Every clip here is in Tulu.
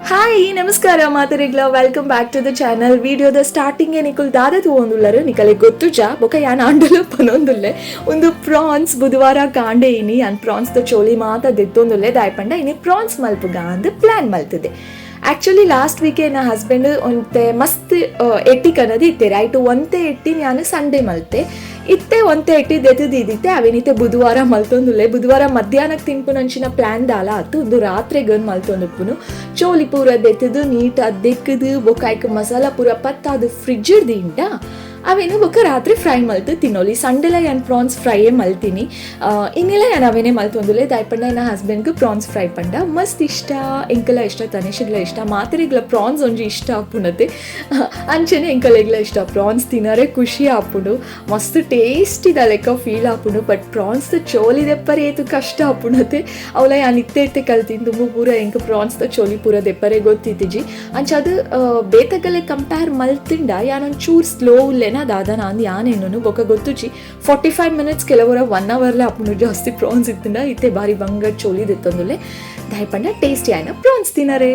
ಹಾಯ್, ನಮಸ್ಕಾರ ಮಾತೆರೆಗ್ಲ. Welcome back to the channel. ವಿಡಿಯೋದ ಸ್ಟಾರ್ಟಿಂಗ್ ನಿಕುಲ್ ದಾದ ತೂವೊಂದುಲ್ಲರು ನಿಕಲೆ ಗೊತ್ತುಜ. ಬೊಕ ಯಾನ್ ಆಂಡಲ ಪನೊಂದುಲ್ಲೆ. ಒಂದು ಪ್ರಾನ್ಸ್. ಬುಧವಾರ ಕಾಂಡೆ ಇನಿ ಯಾನ್ ಪ್ರಾನ್ಸ್ ದ ಚೋಲಿ ಮಾತ ದೆತ್ತೊಂದುಲ್ಲೆ. ದಾಯಪಂಡ ಇನಿ ಪ್ರಾನ್ಸ್ ಮಲ್ಪುಗ ಅಂದ್ ಪ್ಲಾನ್ ಮಲ್ತದೆ. ಆಕ್ಚುಲಿ ಲಾಸ್ಟ್ ವೀಕ್ ಎನ್ನ ಹಸ್ಬೆಂಡ್ ಒಂತೆ ಮಸ್ತ್ ಎಟ್ಟಿ ಕನದು ಇತ್ತೆ ರೈಟ್. ಒಂತೆ ಎಟ್ಟಿ ನಾನು ಸಂಡೇ ಮಲ್ತೆ ಇತ್ತೆ. ಒಂತೆ ಎಟ್ಟಿ ದೆತ್ತದಿದ್ದಿತ್ತೆ. ಅವೇನಿತ್ತೆ ಬುಧವಾರ ಮಲ್ತೊಂದುಲ್ಲೆ. ಬುಧವಾರ ಮಧ್ಯಾಹ್ನಕ್ಕೆ ತಿನ್ಪುನಂಚಿನ ಪ್ಲಾನ್ ದಾಲ ಆತು, ಒಂದು ರಾತ್ರೆಗ್ ಮಲ್ತೊಂದುಪ್ಪುನು. ಚೋಲಿ ಪೂರ ದೆತ್ತದು, ನೀಟ್ ದೆಕ್ಕದು, ಬೊಕ ಮಸಾಲ ಪೂರ ಪತ್ತಾದು ಫ್ರಿಜ್ ದಿಂಡ ಅವೇನು ಬೊಕ ರಾತ್ರಿ ಫ್ರೈ ಮಲ್ತು ತಿನ್ನೋಲಿ. ಸಂಡೆಲ ಯಾನ್ ಪ್ರಾನ್ಸ್ ಫ್ರೈಯೇ ಮಲ್ತೀನಿ. ಇನ್ನೆಲ್ಲ ಯಾನ್ ಅವೇನೇ ಮಲ್ತೊಂದುಲ್ಲೆ. ದಾಯಪಂಡ ಎನ್ನ ಹಸ್ಬೆಂಡ್ಗೆ ಪ್ರಾನ್ಸ್ ಫ್ರೈ ಪಂಡ ಮಸ್ತ್ ಇಷ್ಟ. ಎಂಕಲ ಇಷ್ಟ, ತನಿಷಗ್ಲ ಇಷ್ಟ, ಮಾತೆರೆಗ್ಲ ಪ್ರಾನ್ಸ್ ಒಂಜಿ ಇಷ್ಟ ಆಪುನತೆ. ಅಂಚನೆ ಎಂಕಲೆಗ್ಲ ಇಷ್ಟ. ಪ್ರಾನ್ಸ್ ತಿನ್ನರೆ ಖುಷಿ ಆಪುಂಡು, ಮಸ್ತ್ ಟೇಸ್ಟಿದ ಲೆಕ್ಕ ಫೀಲ್ ಆಪುಂಡು. ಬಟ್ ಪ್ರಾನ್ಸ್ ಚೋಲಿ ದೆಪ್ಪರೆ ಏತು ಕಷ್ಟ ಆಪುಂಡತೆ. ಅವಲ ಯಾನ್ ಇತ್ತೆ ಇತ್ತೆ ಕಲ್ತಿನಿ. ದುಂಬು ಪೂರ ಎಂಕ್ ಪ್ರಾನ್ಸ್ ದ ಚೋಲಿ ಪೂರ ದೆಪ್ಪರೆ ಗೊತ್ತಿತ್ತಿಜಿ. ಅಂಚ ಅದು ಬೇತಗಲೆ ಕಂಪೇರ್ ಮಲ್ತಿಂಡ ಯಾನೊಂಚೂರು ಸ್ಲೋ ಉಲ್ಲೇನ ದಾದ ನಾನ್ ಯಾನ್ ಎನ್ನುನು. ಬೊಕ ಗೊತ್ತುಜಿ, 45 ಮಿನಿಟ್ಸ್, ಕೆಲವರ ಒನ್ ಅವರ್ಲೆ ಆಪುಂಡು ಜಾಸ್ತಿ ಪ್ರಾನ್ಸ್ ಇತ್ತಿಂಡ. ಇತ್ತೆ ಬಾರಿ ಬಂಗ ಚೋಲಿ ದೆತ್ತೊಂದುಲ್ಲೆ. ದಾಯಪಂಡ ಟೇಸ್ಟಿ ಆಯ್ನ ಪ್ರಾನ್ಸ್ ತಿನ್ನರೆ.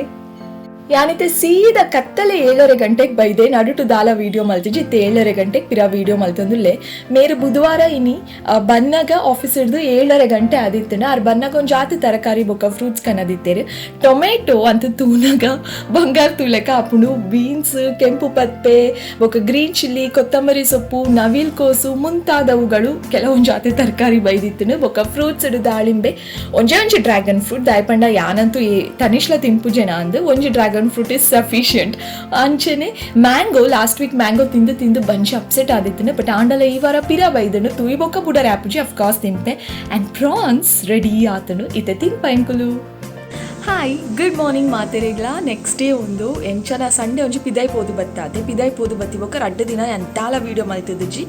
ಯಾನಿತೆ ಸೀದಾ ಕತ್ತಲೆ 7:30 ಗಂಟೆಗೆ ಬೈದೆ. ನಡುಟು ದಾಲ ವೀಡಿಯೋ ಮಲ್ತಿಜಿ. ಇತ್ತೆ 7:30 ಗಂಟೆಗೆ ಪಿರ ವೀಡಿಯೋ ಮಲ್ತೊಂದುಲ್ಲೆ. ಮೇರು ಬುಧವಾರ ಇನಿ ಬನ್ನಾಗ ಆಫೀಸ್ ಹಿಡ್ದು 7:30 ಗಂಟೆ ಆದಿತ್ತಂಡ ಆರ್ ಬನ್ನಾಗ ಒಂದು ಜಾತಿ ತರಕಾರಿ ಬೊಕ್ಕ ಫ್ರೂಟ್ಸ್ ಕನದಿತ್ತೇರು. ಟೊಮೆಟೊ ಅಂತ ತೂನಾಗ ಬಂಗಾರ ತೂಲೆಕ ಆಪುಂಡು. ಬೀನ್ಸ್, ಕೆಂಪು ಪದ್ಪೆ, ಬೊಕ್ಕ ಗ್ರೀನ್ ಚಿಲ್ಲಿ, ಕೊತ್ತಂಬರಿ ಸೊಪ್ಪು, ನವಿಲ್ ಕೋಸು ಮುಂತಾದವುಗಳು ಕೆಲವೊಂದು ಜಾತಿ ತರಕಾರಿ ಬೈದಿತ್ತನು. ಬೊಕ್ಕ ಫ್ರೂಟ್ಸ್ ದಾಳಿಂಬೆ, ಒಂಜೇ ಒಂಜಿ ಡ್ರ್ಯಾಗನ್ ಫ್ರೂಟ್. ದಾಯಪಂಡ ಯಾನಂತೂ ತನಿಷ್ಲ ತಿನ್ಪುಜೆನ ಅಂದು ಒಂಜಿ ಡ್ರ್ಯಾಗನ್ ಫ್ರೂಟ್ is sufficient. ಅಂಚೆನೆ ಮ್ಯಾಂಗೋ. ಲಾಸ್ಟ್ ವೀಕ್ ಮ್ಯಾಂಗೋ ತಿಂದು ತಿಂದು ಬಂಚಿ ಅಪ್ಸೆಟ್ ಆದಿತ್ತನು. ಬಟ್ ಆಂಡಲ ಈ ವಾರ ಪಿರ ಬೈದನು. ತೂಯಿ ಬೊಕ್ಕ ಬುಡರೆ ಆಪುಜಿ, ಅಫ್ಕೋರ್ಸ್ ತಿನ್ಪೆ. ಆ್ಯಂಡ್ ಪ್ರಾನ್ಸ್ ರೆಡಿ ಆತನು. ಇತ್ತೆ ತಿನ್ಪ ಎಂಕುಲು. ಹಾಯ್, ಗುಡ್ ಮಾರ್ನಿಂಗ್ ಮಾತೆರೆಗ್ಲ. ನೆಕ್ಸ್ಟ್ ಡೇ ಒಂದು. ಎಂಚನ ಸಂಡೇ ಒಂಜಿ ಪಿದಾಯ್ ಪೋದು ಬತ್ತಾತೆ. ಪಿದಾಯ್ ಪೋದು ಬತ್ತಿ ಬೊಕ್ಕ ರಡ್ಡು ದಿನ ಎಂತಾಲ ವೀಡಿಯೋ ಮಲ್ತಿದ್ದುಜಿ.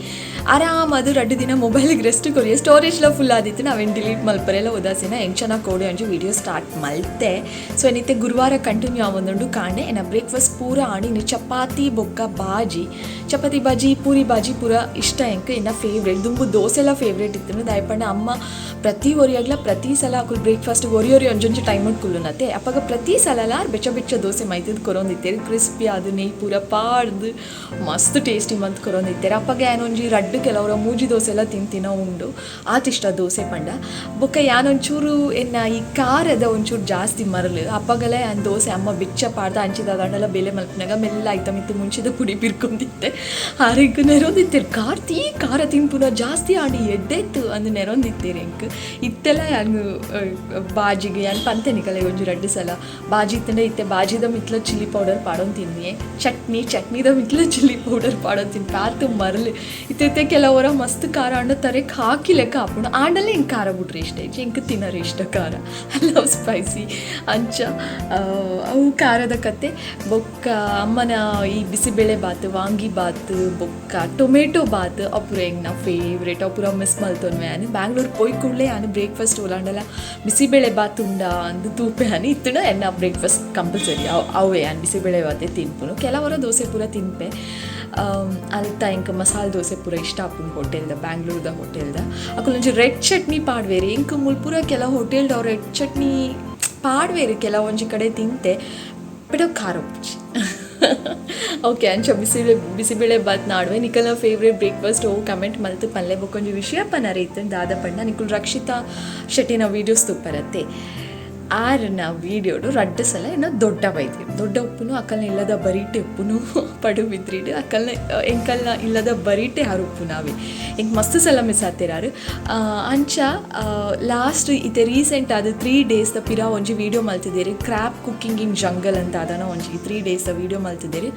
ಆರಾಮ್ ಅದು ರಡ್ಡು ದಿನ ಮೊಬೈಲ್ಗೆ ರೆಸ್ಟ್ ಕೊರಿಯ. ಸ್ಟೋರೇಜ್ಲ ಫುಲ್ ಆದಿತ್ತು. ನಾವೇನು ಡಿಲೀಟ್ ಮಲ್ಪರೆಲ್ಲ ಉದಾಸೀನ. ಎಂಚನ ಕೋಡೆ ಒಂಜಿ ವೀಡಿಯೋ ಸ್ಟಾರ್ಟ್ ಮಲ್ತೆ. ಸೊ ಏನಿತ್ತೆ ಗುರುವಾರ ಕಂಟಿನ್ಯೂ ಆವೊಂದುಂಡು. ಕಾಂಡೆ ಎನ್ನ ಬ್ರೇಕ್ಫಾಸ್ಟ್ ಪೂರ ಆಣಿ. ಇನ್ನು ಚಪಾತಿ ಬೊಕ್ಕ ಬಾಜಿ. ಚಪಾತಿ ಬಾಜಿ, ಪೂರಿ ಬಾಜಿ ಪೂರ ಇಷ್ಟ ಎಂಕ್, ಇನ್ನ ಫೇವ್ರೇಟ್. ದುಂಬು ದೋಸೆ ಎಲ್ಲ ಫೇವ್ರೇಟ್ ಇತ್ತು. ದಾಯಪಂಡ ಅಮ್ಮ ಪ್ರತಿ ಒರಿಯಾಗ್ಲ, ಪ್ರತಿ ಸಲ ಅಕುಲ್ ಬ್ರೇಕ್ಫಾಸ್ಟ್ ಒರಿ ಒರಿ ಒಂಜೊಂಜಿ ಟೈಮ್ ಕುಲ್ಲುನತೆ. ಅಪ್ಪಗ ಪ್ರತಿ ಸಲಲ ಬೆಚ್ಚ ಬೆಚ್ಚ ದೋಸೆ ಮೈತದ್ ಕೊರೊಂದಿತ್ತೇರು. ಕ್ರಿಸ್ಪಿ ಅದು ನೆಯ್ ಪೂರ ಪಾಡ್ದು ಮಸ್ತ್ ಟೇಸ್ಟಿ ಮಂತ್ ಕೊರೊಂದಿತ್ತೇರು. ಅಪ್ಪಗ ಯಾನೊಂಜಿ ರಡ್ಡು, ಕೆಲವರ ಮೂಜಿ ದೋಸೆ ಎಲ್ಲ ತಿಂತಿನ ಉಂಡು. ಆತಿಷ್ಟ ದೋಸೆ ಪಂಡ. ಬೊಕ್ಕ ಯಾನೊಂಚೂರು ಎನ್ನ ಈ ಖಾರದ ಒಂಚೂರು ಜಾಸ್ತಿ ಮರಲು. ಅಪ್ಪಗಲ ಯಾನ್ ದೋಸೆ ಅಮ್ಮ ಬೆಚ್ಚ ಪಾಡ್ದ ಅಂಚಿದ ಗಂಡಲ ಬೇಲೆ ಮಲ್ಪನಾಗ ಮೆಲ್ಲ ಆಯ್ತ ಮಿತ್ತು ಮುಂಚಿದ ಪುಡಿ ಬಿರ್ಕೊಂದಿತ್ತೆ. ಆರೆಗ್ ನೆರೊಂದಿತ್ತೇರು, ಕಾರ್ತಿ ಖಾರ ತಿನ್ಪುನ ಜಾಸ್ತಿ ಆಂಡಿ ಎಡ್ಡೆತ್ತು ಅಂದು ನೆರೊಂದಿತ್ತೇರು ಎಂಕ್. ಇತ್ತೆಲ್ಲ ಯಾನ್ ಬಾಜಿಗೆ ಯಾನ್ ಪಂತೆ ನಿಕಲೆ ಒಂಜಿ ರಡ್ಡು ಸಲ. ಬಾಜಿ ಇತ್ತಂಡ ಇತ್ತೆ ಬಾಜಿದ ಮಿತ್ಲ ಚಿಲ್ಲಿ ಪೌಡರ್ ಪಾಡೊಂದು ತಿನ್ನಿಯೆ. ಚಟ್ನಿ, ಚಟ್ನಿದ ಮಿತ್ಲ ಚಿಲ್ಲಿ ಪೌಡರ್ ಪಾಡೊಂದು ತಿನ್ಪೆ. ಆತು ಮರಲು. ಇತ್ತೆ ಇತ್ತೆ ಕೆಲವರ ಮಸ್ತ್ ಖಾರ ಅಂಡ ತರೆಕ್ ಹಾಕಿ ಲೆಕ್ಕ ಆಪುಂಡು. ಆಂಡಲೇ ಹಿಂಗೆ ಖಾರ ಬಿಡ್ರಿ ಇಷ್ಟ ಇಜ್ಜಿ. ಎಂಕ್ ತಿನ್ನರೆ ಇಷ್ಟ ಖಾರ. I love spicy. ಅಂಚ ಅವು ಖಾರದ ಕತೆ. ಬೊಕ್ಕ ಅಮ್ಮನ ಈ ಬಿಸಿಬೇಳೆ ಬಾತ್, ವಾಂಗಿ ಬಾತ್, ಬೊಕ್ಕ ಟೊಮೆಟೊ ಬಾತ್ ಅಪುರ ಎಂಗ್ನ ಫೇವ್ರೇಟ್. ಅಪುರ ಮಿಸ್ ಮಲ್ತೊನ್ವೆ ಯಾನ್. ಬ್ಯಾಂಗ್ಳೂರ್ ಪೋಯ್ ಕೂಡಲೇ ಯಾನು ಬ್ರೇಕ್ಫಾಸ್ಟ್ ಓಲಾಂಡಲ ಬಿಸಿಬೇಳೆ ಬಾತ್ ಉಂಡ ಅಂದು ತೂಪೆ ಹಾನಿ. ಇತ್ತುಂಡ ಎನ್ನ ಬ್ರೇಕ್ಫಾಸ್ಟ್ ಕಂಪಲ್ಸರಿ ಅವು ಅವೇ. ಯಾನ್ ಬಿಸಿಬೇಳೆ ಬಾತೆ ತಿನ್ಪುನು. ಕೆಲವರ ದೋಸೆ ಪೂರ ತಿನ್ಪೆ. ಅಲ್ತ ಎಂಕ್ ಮಸಾಲೆ ದೋಸೆ ಪೂರ ಇಷ್ಟ ಆಪುಂಡು ಹೋಟೆಲ್ದ, ಬ್ಯಾಂಗ್ಳೂರ್ದ ಹೋಟೆಲ್ದ. ಅಕುಲೊಂಜಿ ರೆಡ್ ಚಟ್ನಿ ಪಾಡ್ವೇರು. ಎಂಕ್ ಮುಲ್ಪುರ ಕೆಲವು ಹೋಟೆಲ್ದ ಅವ್ರು ರೆಡ್ ಚಟ್ನಿ ಪಾಡ್ವೇರು. ಕೆಲವೊಂಜಿ ಕಡೆ ತಿಂತೆ, ಬಟ್ ಅವು ಖಾರ ಉಪ್ಪುಜಿ. ಓಕೆ, ಅಂಚ ಬಿಸಿಬೇಳೆ ಬಿಸಿಬೇಳೆ ಬಾತ್ ನಾಡುವೆ. ನಿಕಲ್ನ ಫೇವ್ರೇಟ್ ಬ್ರೇಕ್ಫಾಸ್ಟ್ ಓ ಕಮೆಂಟ್ ಮಲ್ತು ಪಲ್ಲೆ. ಬೊಕ್ಕೊಂಜಿ ವಿಷಯ ಪನರೆ ಇತ್ತು. ದಾದ ಪಂಡ, ನಿಕುಲ್ ರಕ್ಷಿತಾ ಶೆಟ್ಟಿನ ವೀಡಿಯೋಸ್ ತೂಪರತ್ತೆ. ಆರನ ವೀಡಿಯೋಡು ರಡ್ಡು ಸಲ ಏನೋ ದೊಡ್ಡ ಬೈದಿರು. ದೊಡ್ಡ ಉಪ್ಪುನು ಅಕ್ಕಲ್ನ ಇಲ್ಲದ ಬರೀಟೆ ಉಪ್ಪುನು ಪಡುಬಿದ್ರಿಡು. ಅಕ್ಕಲ್ನ ಎಂಕಲ್ನ ಇಲ್ಲದ ಬರೀಟೆ ಆರು ಉಪ್ಪು ನಾವೇ. ಎಂಕ್ ಮಸ್ತ್ ಸಲ ಮಿಸ್ ಆತಿರಾರು. ಅಂಚ ಲಾಸ್ಟ್ ಇತ್ತೆ ರೀಸೆಂಟ್ ಆದ 3 ಡೇಸ್ the ಪಿರ ಒಂಜಿ ವೀಡಿಯೋ ಮಲ್ತಿದ್ದೀರಿ. ಕ್ರ್ಯಾಬ್ ಕುಕ್ಕಿಂಗ್ ಇನ್ ಜಂಗಲ್ ಅಂತ ಅದನ್ನ ಒಂಜಿ 3 ಡೇಸ್ the video ಮಲ್ತಿದ್ದೀರಿ.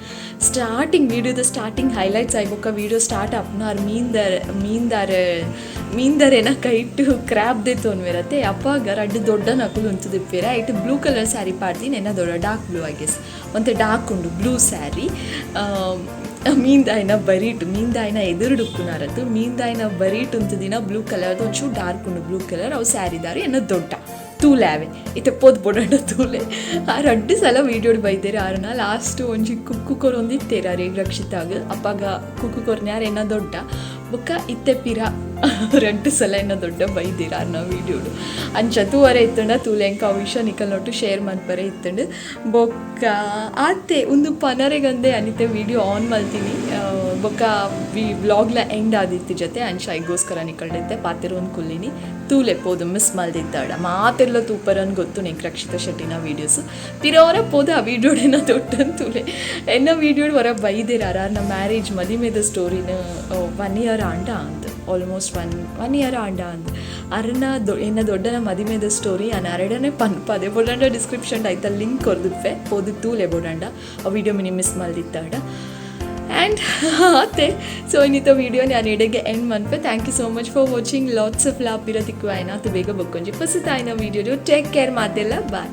ಸ್ಟಾರ್ಟಿಂಗ್ ವೀಡಿಯೋದ ಸ್ಟಾರ್ಟಿಂಗ್ ಹೈಲೈಟ್ಸ್ ಆಗಿ ಬೊಕ್ಕ ವೀಡಿಯೋ ಸ್ಟಾರ್ಟ್ ಆಪುನ ಆರ್ ಮೀನ್ದರ್ ಮೀನ್ದಾರ ಮೀನ್ದರೇನ ಕೈಟು ಕ್ರ್ಯಾಬ್ ದೆ ತೋನ್ವೆರತ್ತೆ. ಅಪ್ಪಾಗ ರಡ್ಡು ದೊಡ್ಡ ನಕುಲು ಉಂತುದಿಪ್ಪೇರ. ಐಟ್ ಬ್ಲೂ ಕಲರ್ ಸ್ಯಾರಿ ಪಾಡ್ದಿನಿ ಎನ್ನ ದೊಡ್ಡ ಡಾರ್ಕ್ ಬ್ಲೂ I guess. ಒಂತೆ ಡಾರ್ಕ್ ಉಂಡು ಬ್ಲೂ ಸ್ಯಾರಿ. ಮೀನ್ದಾಯಿನ ಬರೀಟು, ಮೀನ್ದಾಯಿನ ಎದುರುಡು ಉಪ್ಪುನಾರತ್ತು. ಮೀನ್ದಾಯಿನ ಬರೀಟು ದಿನ ಬ್ಲೂ ಕಲರ್ದು ಒಂಚೂರು ಡಾರ್ಕ್ ಉಂಡು ಬ್ಲೂ ಕಲರ್ ಅವು ಸ್ಯಾರಿದಾರು ಎನ್ನ ದೊಡ್ಡ ತೂಲೆ ಅವೆ. ಇತ್ತೆ ಪೋದು ಬೊಡಂಡ ತೂಲೆ. ಆ ರಡ್ಡು ಸಲ ವೀಡಿಯೋಡ್ ಬೈದೇರು ಆರನ. ಲಾಸ್ಟ್ ಒಂಜಿ ಕುಕ್ಕು ಕೊರೊಂದಿತ್ತೇರು ಅರೇಗ್ ರಕ್ಷಿತಾಗ. ಅಪ್ಪಾಗ ಕುಕ್ಕು ಕೊರ್ನ್ಯಾರ ಎನ್ನ ದೊಡ್ಡ. ಬೊಕ್ಕ ಇತ್ತೆ ಪಿರ ರಡ್ಡ್ ಸಲ ಎನ್ನ ದೊಡ್ಡ ಬೈದೆರ್ ಆರ್ನ ವೀಡಿಯೋಡು. ಅಂಚ ತೂವರೆ ಇತ್ತುಂಡ ತೂಲೆ. ಎಂಕ್ ಆ ವಿಷಯ ನಿಕಲ್ನೊಟ್ಟು ಶೇರ್ ಮನ್ಪರೆ ಇತ್ತುಂಡು. ಬೊಕ್ಕ ಆತೆ, ಉಂದು ಪನರೆಗಂದೆ ಅನಿತೆ ವೀಡಿಯೋ ಆನ್ ಮಲ್ತೀನಿ. ಬೊಕ್ಕ ವಿ ವ್ಲಾಗ್ಲ ಎಂಡ್ ಆದಿತ್ತಿ ಜೊತೆ. ಅಂಚ ಐಗೋಸ್ಕರ ನಿಕಲ್ಡಿತ್ತೆ ಪಾತೆರೊಂದು ಕುಲ್ಲಿನಿ. ತೂಲೆ ಪೋದು, ಮಿಸ್ ಮಲ್ದಿತ್ತಾಡ. ಮಾತೆರ್ಲ ತೂಪರನ್ ಗೊತ್ತು ನೆಂಕ್ ರಕ್ಷಿತಾ ಶೆಟ್ಟಿನ ವೀಡಿಯೋಸ್. ಪಿರೋರ ಪೋದು ಆ ವೀಡಿಯೋಡೆನ ದೊಡ್ಡನ್ ತೂಲೆ. ಎನ್ನ ವೀಡಿಯೋಡ್ ಹೊರ ಬೈದೆರ್ ಆರ್ನ ಮ್ಯಾರೇಜ್, ಮದಿಮೆದ ಸ್ಟೋರಿನ. ಒನ್ ಇಯರ್ ಆಂಡ ಅಂದ್, ಆಲ್ಮೋಸ್ಟ್ ಒನ್ ಒನ್ ಇಯರ್ ಆಂಡ ಅಂದ್. ಅರ್ನ ಎನ್ನ ದೊಡ್ಡನ ಮದಿಮೆದ ಸ್ಟೋರಿ ಅನ್ನ ಅರಡನೆ ಪನ್ಪದೆ. ಬೋಡಂಡ ಡಿಸ್ಕ್ರಿಪ್ಷನ್ ಐತ ಲಿಂಕ್ ಕೊರ್ದುಪ್ಪೆ, ಪೋದು ತೂಲೆ. ಬೋಡಂಡ ಆ ವಿಡಿಯೋ ಮಿನಿ ಮಿಸ್ ಮಲ್ದಿತ್ತಾಡ. ಆ್ಯಂಡ್ ಆತೆ. ಸೊ ಇನ್ನಿತ ವೀಡಿಯೋ ನಾನು ಇಡೆಗೆ and ಮನ್ಪೆ. Thank you so much for watching. Lots of love. ಪಿರ ತಿಕ್ಕು ಆಯ್ನ ಬೇಗ ಬೊಕ್ಕೊಂಜಿ ಪೊಸತಾಯಿನ ವೀಡಿಯೋ. ಟೇಕ್ ಕೇರ್ ಮಾತೆಲ್ಲ. ಬಾಯ್.